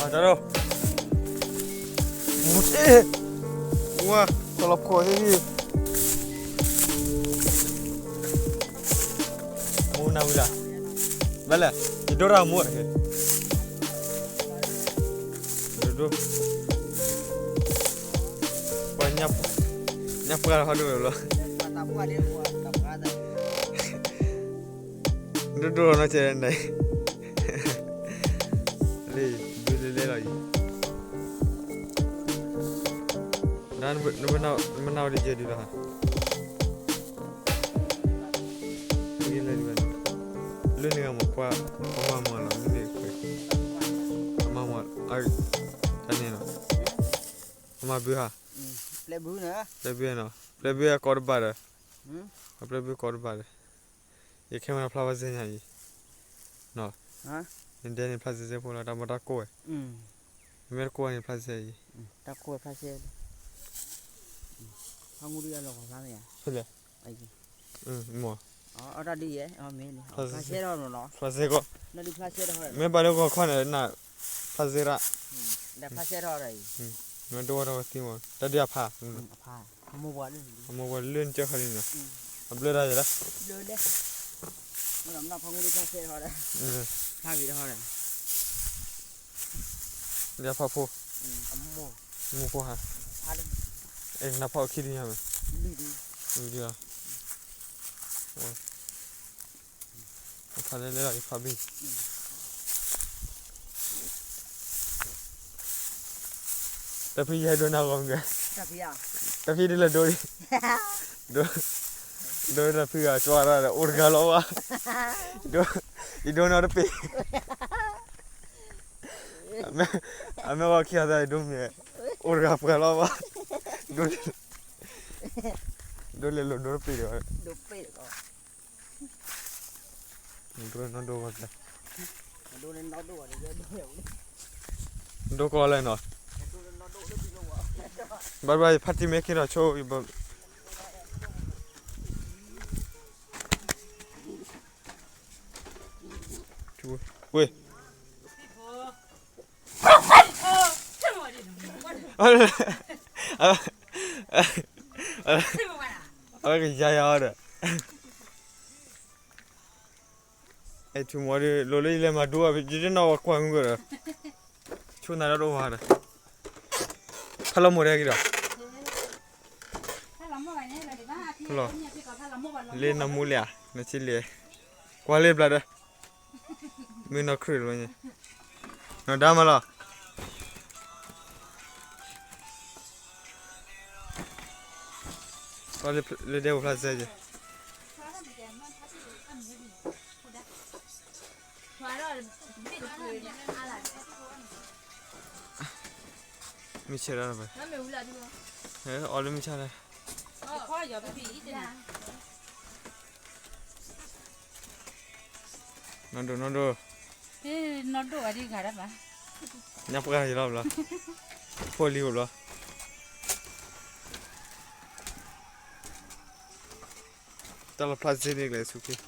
တၢ်ဒိၣ်, မူတ့ၢ်, ဝါ, ကလီၤဖှိၣ်သ့ၣ်သ့ၣ်, မူနၤဝံၤလၢ်, ဘၣ်လဲၣ်, ယဒိၣ်တၢ်မူတက့ၢ်, ဒိၣ်ဒိၣ်, ပှၤ, ညၣ်ပှၢ်တဟီဒိၣ်ဝဲဘျီ, ဒိၣ်ဒိၣ်လီၤနီၢ်ကဲန့ၣ်, လံ, ဒုးလဲၤလဲၤလီၤအံၤ, ဒၣ်, နမနၢ်ဝဲတယဲၢ်ဒုးလီၤဟါ, လၢန့ၣ်ဂ့ၤမး, ပှၤမၤမၤလီၤ, လၢန့ၣ်, မၤမၤ, တၢ်န့ၣ်လီၤ, အမၤဘုဟါ, ပျဲဘုနီၤ, ပျဲဘုအကီတဘၣ်ဒီး, အပျဲဘုကီတဘၣ်ဒီး, ယခဲမၤဖျါဝဲစ့ၢ်ညါအံၤ, နဒဲန့ၣ်ဖျါစ့ၢ်စ့ၢ်ဖိလီၤ, တၢ်မၤတၢ်ကိၢ်ဝဲ, မ့ၢ်တကိၢ်ဝဲန့ၣ်ဖျါစ့ၢ်အံၤ, တၢ်ကိၢ်ဝဲဖျါစ့ၢ်, ဖးငူဒုးအလီၢ်ကီၢ်ဖျါမ့ၢ်ဧါ, ဖဲလဲၣ်, မ့ၢ်, ဖျါစ့ၢ်ကီး, မ့ၢ်ဘၣ်လၢဂီၤခီန့ၣ်, ဖျါစ့ၢ်ရၣ်, မ့ၢ်ဒိၣ်ဝဲထီၣ်ဝဲသံမး, တၢ်ဒုးအဖး, အမိၢ်ပှၢ်လၢနကၢၢ်ခီလံနီၤ, အဘျၢတၢ်ယဲဒၣ်, ဒုးအဖးဖိ, မိၢ်ဖိဟါ, နဖးအခံဒုညါမး, ဒုးလီၤ, ဖးလဲၣ်လဲၣ်လီၤ ယဖးဘ့ၣ် တၢ်ဖံးယဲဒိးနၤဂီၢ်မ့ၢ်, တၢ်ဖံးဒ်လဲၣ်ဒိး, ဒိး, ဒိးတၢ်ဖံးဂၤကၠွါရၣ်ဒီးအိၣ်တဂၤလီၤဘၣ်, ယဒိးနီတပ့ၢ်, အမ့ၢ်ဂီၤခံဂၤသးယဒိးမ့ၢ်, အိၣ်တဂၤပှဲၤလီၤဘၣ်, ဒိးလဲၣ်လိာ်ဒိးတပ့ၢ်ဒီး, ဒိးနီၢ်ဒိၣ်ဂီၤ, ဒိၣ်ကီးလဲၣ်နီၤ, ဘၣ်ဘၣ်ယဖါတံၢ်မ့ၢ်က့ၤဒီး ဆိ, ဝ့ၢ်, အဝဲကယၤယၤအီၤဒီး, အဲၣ်ထူမီၤဒုး လိၤလၢယလဲၤမၤဒိအီၤ ယတနီၣ်ဝဲကွၢ်မုၢ်ကဒီး, ဆိနၤဒီးတအိၣ်ဘၣ်ဒီး, ဖးလီၤမိၢ်ဒဲက့ၤဒီး, ဖးလီၤ, လၢနမူလံဧါ, နဆံလံ, ကွၢ်လၢဘျါဒီး, မုၢ်နီၢ်ခရံာ်လီၤ, နီၢ်ဒါမးလီၤ. လၢဒဲပဖျါစဲက့ၤ, မုၢ်ဆ့ၣ်ဒီး, အီၤလၢမုၢ်ဆ့ၣ်, နီၢ်ဒိၣ်နီၢ်ဒိၣ်, နီၢ်ဒိၣ်ဝဲဒ်ဂၤဒၣ်ဘၣ်, ညါပှၢ်ယလီၤဘျီ, ဖိလံၤအိၣ်ဘျီ, တၢ်လီၤဖျါစ့န့ၣ်ကလဲၤဆူၣ်က့ၤ